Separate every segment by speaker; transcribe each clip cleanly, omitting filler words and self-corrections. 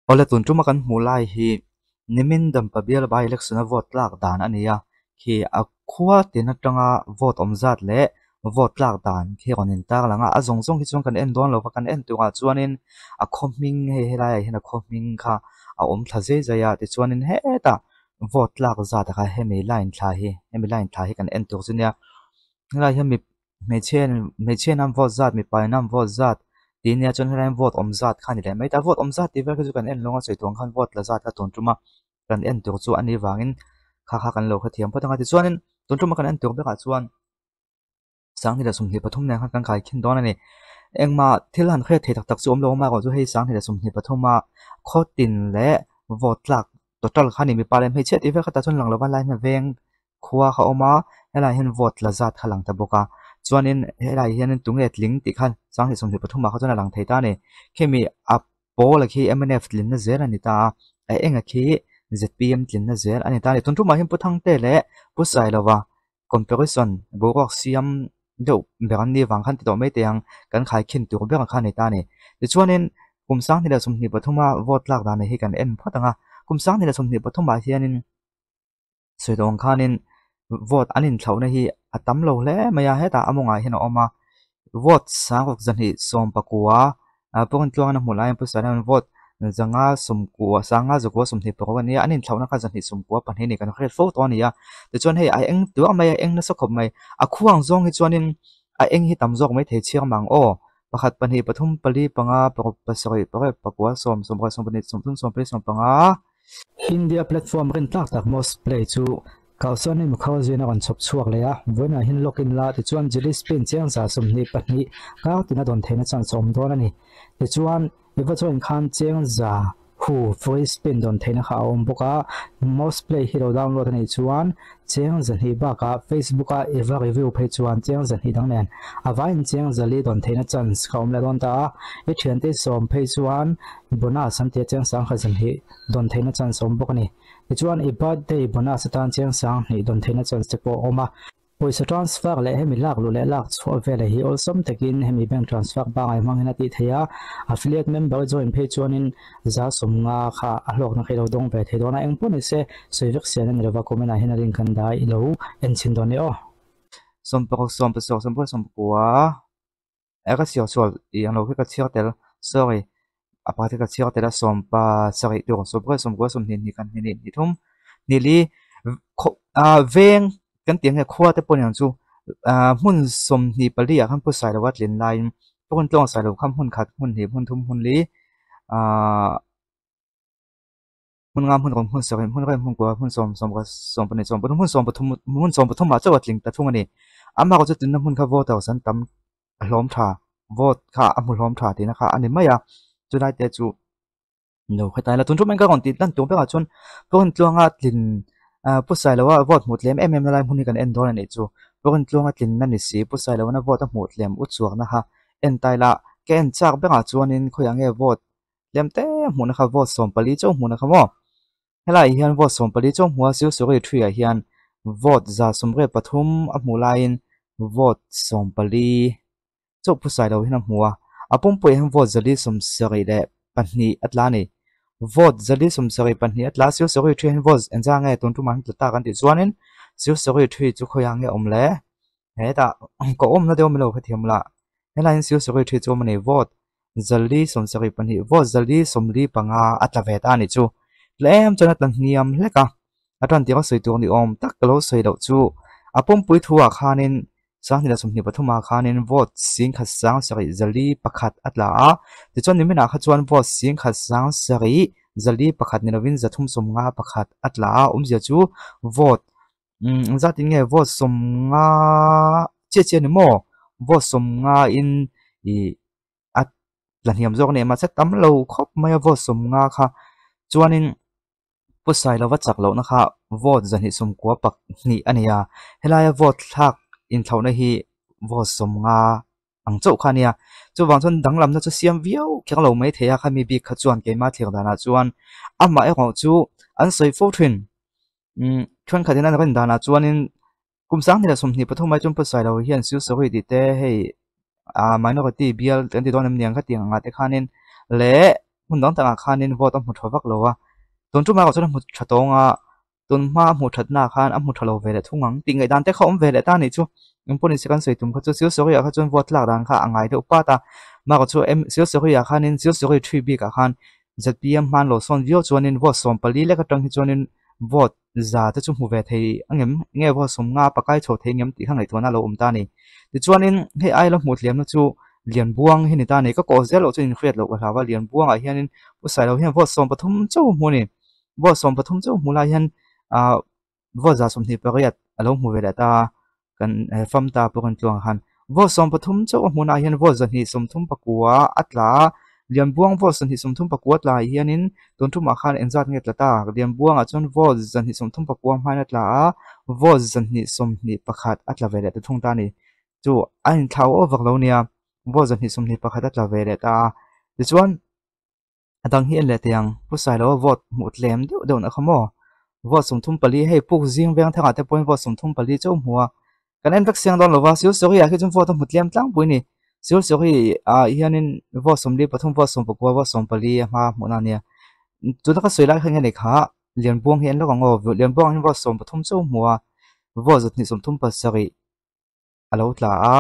Speaker 1: Awle tun tuma kan hmuh lai hi nimin dampa bial by election a vote tlak dan a ni a khi a khua tin atanga vote awm zat leh vote tlak dan khi a rawn in tar lang a a zawng zawng hi chuan kan en dawn lo va kan en turah chuanin a khaw hming hei helaiah hian a khaw hming kha a awm thla zai zai a tichuanin hetah vote tlak zat ah kha hemi line thla hi hemi line thla hi kan en tur chu nia helaiah hian mi hmeichhia hmeichhia in an vote zat mipa in an vote zat tih nia chuan helai hian vote awm zat kha a ni leh mai ta vote awm zat tih vel kha chu kan en lawng a sawi tur ang khan vote la zat kha tun tuma kan en tur chu a nih vangin kha kha kan lo hrethiam phawt ang a tichuanin tun tuma kan en tur bekah chuan sanghnih leh 23 nen khan kan kai khin dawn a ni engmah thil han hriat theih tak tak chu awm lo a amaherawhchu hei sanghnih leh 23 a khaw tin leh vote tlak total kha a ni mipa leh hmeichhia tih vel kha tah chuan lang lova helai hian veng khua kha a awm a helaiah hian vote la zat kha a lang ta bawk a chuanin helaiah hianin tunge tling tih khan sanghnih 23 ah kha chuan a lang thei ta a ni khimi a pawl a khi mnf tlinna zel a ni ta a a enga khi zpm tlinna zel a ni ta a ni tun tumah hian pu Thangte leh pu Sailova comparison boruak siam deuh ber an nih vang khan ti tawh mai teh ang kan khaikhin tur ber kha a ni ta a ni tichuanin kum 2023 a vote tlak dan hi kan en phawt ang a kum 2023 ah hianin sawi tawh ang khanin vote an inthlauhna hi a tam lo hle mai a hetah a mawngah hian a awm a vote sangruk zahnih sawmpakua ah pawhin tluangin a hmuh laiin pu Sailova vote zanga sawmkua sanga zakua 25 a nia an inthlauhna kha zahnih sawmkua pahnih a ni kan hriat fo tawh a ni a tichuan hei a eng tuah mai a eng nasa khawp mai a khuang zawng hi chuanin a eng hi tam zawk mai thei chhiar mang aw pakhat pahnih pathum pali panga paruk pasarih pariat pakua sawm sawmpakhat sawmpahnih sawmthum sawmpali sawmpanga.
Speaker 2: India platform rin tlak tak Most Play chu Kausani Mukherjee in a rawn chhawp chhuak leh a, vawiinah hian login la tichuan Jelly Spin chiang 22 kar tina dawn theihna chance a awm dawn a ni. Tichuan, i va join khan cheng za hu free spin dawn theihna kha a awm bawk a, Most Play hi lo download a nih chuan cheng 200 bakah Facebook a i va review phei chuan cheng 200 dang nen a vaiin cheng 400 dawn theihna chance kha a awm leh dawn ta a, i thiante sawm phei chuan bonus an tia cheng sangkhat 200 dawn theihna chance a awm bawk a ni. Tichuan i birthday bonus atan cheng 2000 dawn theihna chance te pawh a awm a. Pawisa transfer leh hemi lak luh leh lak chhuah veleh hi awlsam takin hemi bank transfer pangai hmang hian a tih theih a. Affiliate member join phei chuanin 50% kha a hlawkna kha i lo dawng ve thei dawn a. Engpawh nise sawi vek sian a ni lova comment ah hian a link an dah a i lo en chhin dawn nia aw.
Speaker 1: 16, 17, 18, 19 e ka chhiar chhuah ih ang lo khi ka chhiar tel sorry a pakhat hi ka chhiar tel a sawmpa sarih tur sawmpakhat sawmkua sawmhnih hnih khat hnih hnih thum hnih li khaw ah veng kan tih ang nge khua te pawh ni ang chu ah hmun 24 ah khan pu Sailova tlin laiin pawn tluang Sailova kha hmun khat hmun hnih hmun thum hmun li ah. Hmun nga hmun rawng hmun sarih hmun rem hmun kua hmun sawm sawmkua 12 13 hmun 13 hmun 13 ah chauh a tling ta thung a ni. Amah chu tlinna hmun kha voters an tam a hlawm tha vote kha a hmu hlawm tha tihna kha a ni mai a chulai te chu lo hretai la tun tum ka rawn tih lan tur berah chuan Pawn tluanga tlin ah Pu Sailoa vote hmuh tlem em em na lai hmun hi kan en dawn a nih chu Pawn tluanga tlinna ni si Pu Sailoa vote a hmuh tlem u chhuakna kha en tai la ka en chak berah chuanin khawiah nge vote Tlem te hmuhna kha vote 14 chauh hmuhna kha maw? Helaiah hian vote 14 chauh hmuha Silsuri thuiah hian vote 173 a hmuh laiin vote 14 chauh phusailo hian a hmu a. A pumpuiah hian vote 472 a tla a ni. Vote 472 a tla a, Silsuri thuiah hian vote engzah nge tun tumah hian tla tak an tih chuanin Silsuri thui chu khawiah nge awm le? Hetah ka awmna deuh awm lo hrethiam la. Helaiah hian Silsuri thui chu awm a ni. Vote 472 vote 445 a tla ve ta a nih chu. Tlem chuan a tla hniam hlek a, a tan tir a sawi tur ni awm tak ka lo sawi loh chu a pumpui thu ah khanin 2023 ah khanin vote 17,401 a tla a, tichuan nimin ah kha chuan vote 17,401 ni lovin 351 a tla a, awmzia chu vote umm zat in nge vote 50 chiah chiah a ni maw vote 50 in ih a tla hniam zawk a ni mahse tam lo khawp mai a vote 50 kha chuanin pu Sailova chak lohna kha vote 292 a ni a helaia vote thlak inthlauhna hi vote 50 ang chauh kha a nia chuvang chuan danglamna chu siam viau kher lo mai thei a khami bik kha chuan keimah thlir danah chuan amah erawh chu an sawi fo thin umm thenkhat in an rin danah chuanin Kum 2023 mai chuan Pu Sailo hian Silsawri tih te hei ah minority bial kan ti dawn em niang khatiang angah te khanin leh Hmun dang takah khanin vote a hmu tha vak lo a, tun tumah erawh chuan a hmu tha tawng a, tun hma a hmuh thatna ah khan a hmu tha lo ve leh thung ang tih ngaihdan te kha awm ve leh ta anih chu. Engpawh nise kan sawi tum kha chu Silsawri ah kha chuan vote tlak dan kha a ngai deuh pat a, mahka chu Silsawri ah khanin Silsawri thui bik ah khan zpm hman lo sawn viau chuanin vote 14 lek atang hi chuanin vote za te chu hmu ve thei angem nge vote 50 pakai chho thei ngem tih kha ngaihtuahna a lo awm ta a ni. Tichuanin hei ai la hmuh tliamna chu Lianbuang hi ni ta a ni. Ka kawh zel loh chu inhriat loh ka hlau a, Lianbuangah hianin Pu Sailo hian vote 13 chauh hmu a ni. Vote 13 chauh hmu lai hian ah vote 28 a lo hmu ve leh ta a, kan fam ta pawh kan tluang khan. Vote 13 chauh a hmunah hian vote 239 a tla a, Lianbuang vote 239 tla ah hianin tun tumah khan engzat nge tla ta? Lianbuangah chuan vote 239 hmain a tla a, vote 221 a tla ve leh ta thung ta a ni. Chu a inthlau aw vak lo nia, vote 221 a tla ve leh ta a. Tichuan a dang hi en leh thei ang, Pu Sailoa vote hmuh tlem deuh deuh na kha maw? Vote 34 hei puk zing veng thangah te pawhin vote 34 chauh hmu a, kan en vek siang dawn lo va, Silsawri ah khi chuan vote a hmu tlem tlangpui a ni. Silsawri ah hianin vote 43, vote 19, vote 14 a hma hmuhna a nia. Tuna ka sawi lai khan nge ni kha Lianbuang hi en lawk ang aw, Lianbuang ah hian vote 13 chauh hmu a, vote 237 a lo tla a,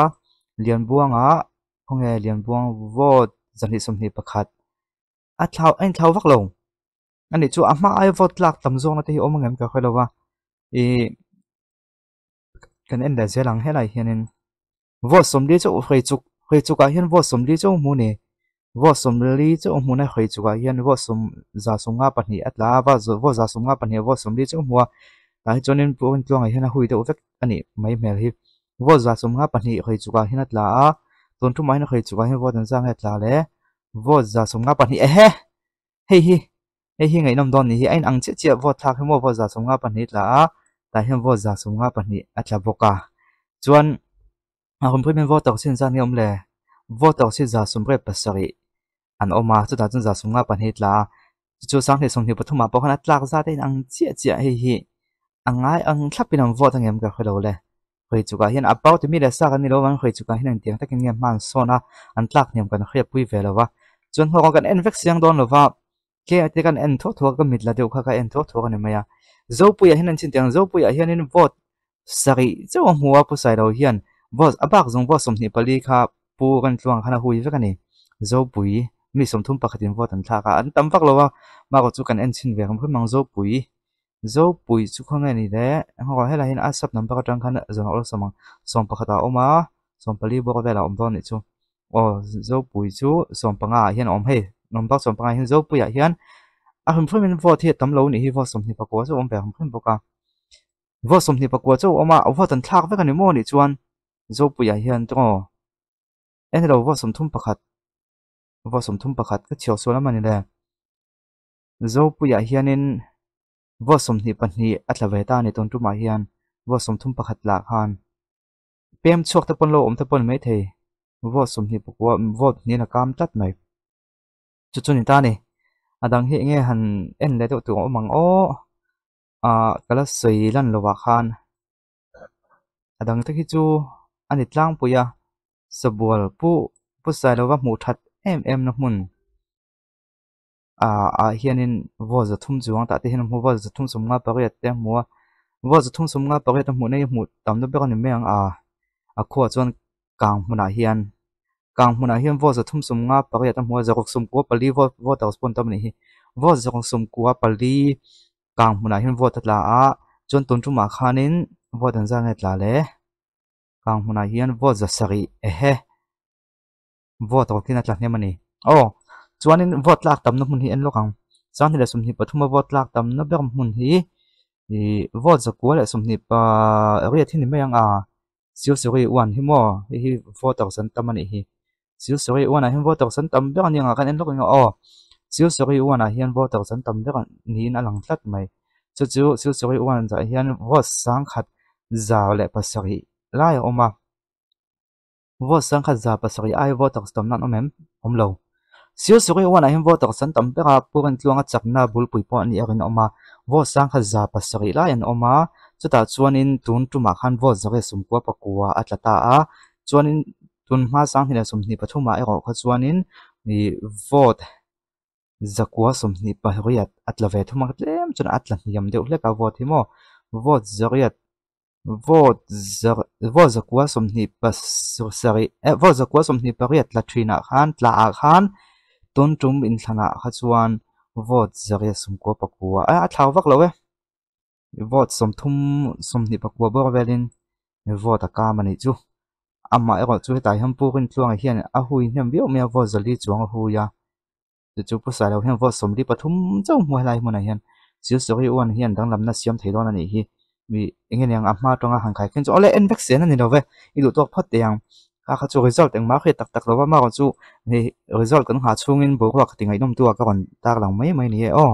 Speaker 1: Lianbuanga khawnge Lianbuang vote 221 a thlau a inthlau vak lo a nih chu a hma aia vote tlak tam zawkna te hi awm angem ka hre lo va ih kan en leh zel ang helai hianin vote 40 chu hrei chuk hrei chukah hian vote 40 chu hmu a ni vote 40 chu hmun a hrei chukah hian vote sawm 52 a tla a vote 52 vote 40 chu hmu a tah hi chuanin pu Rintluanga hian a hui deuh vek a nih mai hmel hi vote 52 hrei chukah hian a tla a tun tumah hian hrei chukah hian vote an zang nge tla le vote 52 ehe hei hi hei hi ngaihnawm dawn nih hi a inang chiah chiah vote thlak hi maw vote 52 tla a tah hian vote 52 a tla bawk a chuan a hun pui hian vote chin zat nge awm le vote chi 87 an awm a chutah chuan 52 tla a chu 2023 ah pawh khan a tlak zat a inang chiah chiah hei hi a ngai ang thlapin an vote angem ka hre lo le hawi chukah hian a party mi leh sa kan ni lo vang hawi chukah hian engtiang takin nge hma an sawn a an tlak hniam kan hriatpui ve lo va chuan nghawk kan en vek siang dawn lo va ke te kan en thuak thuak ka mit la deuh kha ka en thuak thuak a ni mai a Zopuiah hian an chin tiang Zopuiah hianin vote sarih chauh a hmu a Pu Sailo hian vote a bak zawng vote 24 kha Pu Rantluanga khan a hui vek a ni Zopui mi 31 in vote an thlak a an tam vak lo a mahrawh chu kan en chhin ve ang hrim ang Zopui Zopui chu khawnge ni le engawh helai hian a sub number atang khan zawn awlsam ang 11 ah a awm a 14 bawk velah a awm dawn anih chu aw Zopui chu 15 ah hian a awm hei number 15 ah hian Zopui ah hian a hrim hrim in vote hi a tam lo anih hi vote 29 chu a awm ve hrim hrim bawk a vote 29 chu a awm a vote an thlak vek a ni maw anih chuan Zopui ah hian aw en ilo vote 31 vote 31 ka chhiar sual a mawni le. Zopuiah hianin vote 22 a tla ve ta a ni tun tumah hian vote 31 lah khan pem chhuak te pawn lo awm te pawh a ni maithei vote 29 vote hnian a kam tlat mai chu chu ni ta a ni a dang hi enge han en leh deuh tur a awm ang aw ah ka la sawi lan lovah khan a dang te khi chu a ni tlangpui a sabual pu pu Sailova hmuh that em em na hmun. Ah ah hianin vote 300 chuang tah te hian a hmu vote 358 te a hmu a vote 358 a hmuh na hi hmuh tam na ber a ni mai ang a a khuaah chuan kang hmunah hian kang hmunah hian vote 358 a hmu a 694 vote voters pawh an tam a nih hi vote 694 kang hmunah hian vote a tla a chuan tun tumah khanin vote an zat nge tla le kang hmunah hian vote 700 ehe. Vote rawkin a tla hnem a ni. Aw, chuanin vote tlak tamna hmun hi en lawk ang. 2023 a vote tlak tamna ber hmun hi ih vote 120 pa riat hi ni mai ang a. Silsuri one hi maw hei hi voters an tam a nih hi. Silsuri one ah hian voters an tam ber a ni ang a kan en lawk ang aw. Silsuri one ah hian voters an tam ber niin a lang tlat mai. Chu chu Silsuri one ah hian vote 1107 lai a awm a. Vote 1107 ai voters tam nan awm em? Awm lo. Silsuri one ah hian voters an tam ber a, Pu Rintluanga chakna bulpui pawh a nih a rinawm a, vote 1107 lai an awm a, chutah chuanin tun tumah khan vote 199 a tla ta a, chuanin tun hma 2023 ah erawh kha chuanin ih vote. 128 a tla ve thum a tlem chuan a tla hniam deuh hlek a vote hi maw vote zariat vote za vote 927 eh vote 128 tla thinah khan tla ah khan tun tum inthlanah kha chuan vote 199 a a thlau vak lo e vote 30 24 bawr velin vote a kam a nih chu amah erawh chu hetah hian pu Rintluanga hian a hui hnem viau mai a vote 400 chuang a hui a chu chu pu Sailo hian vote 43 chauh hmu helai hmunah hian Silsawri uan hian danglamna siam thei dawn a nih hi mi eng nge niang a hma atanga han khai khin chu awle en vek sen a ni lo ve i duh tawk phawt teh ang kha kha chu result engmah hriat tak tak lo va amaherawh chu hei result kan nghah chhungin boruak ti ngaihnawm tu ah ka rawn tar lang mai mai a ni e aw.